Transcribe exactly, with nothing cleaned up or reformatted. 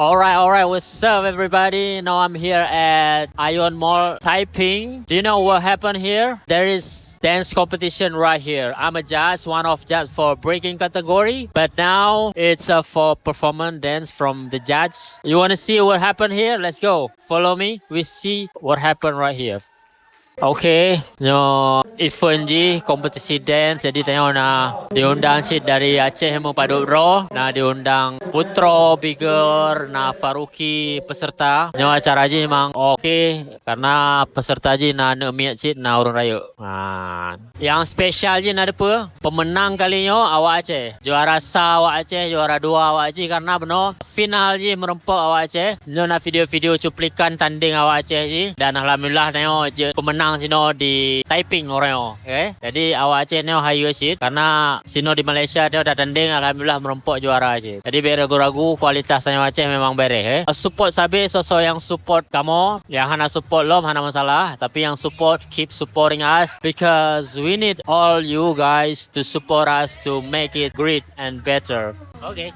Alright, alright. What's up, everybody? Now I'm here at Ion Mall, Taiping. Do you know what happened here? There is dance competition right here. I'm a judge, one of judge for breaking category. But now it's uh, for performance dance from the judge. You wanna see what happened here? Let's go. Follow me. We see what happened right here. Oke, nyoe event jih kompetisi dance, jadi tanyoe na diundang cit dari Aceh Meupadub Droe, na diundang Putro, Bigger, na Faruqi peserta. Nyoe acara jih memang oke karena peserta jih na aneuk miet cit, na ureueng rayeuk. Ha. Yang spesial jih na dipeue? Pemenang kali nyoe awak Aceh. Juara sa awak Aceh, juara dua awak Aceh karena bunoe final jih meureumpok awak Aceh. Nyoe na video-video cuplikan tanding awak Aceh jih. Dan alhamdulillah nyoe jeuet pemenang sinoe di Taiping uroe nyoe. Oke. Jadi awak Aceh nyoe hayeue cit karena sinoe di Malaysia nyoe dah tanding, alhamdulillah meureumpok juara cit. Jadi bèk ragu-ragu, kualitas tanyoe Aceh memang bereh, eh. Support sabe soe-soe nyang support kamoe, nyang hana support lom hana masalah, tapi nyang support, keep supporting us because we need all you guys to support us to make it great and better. Oke.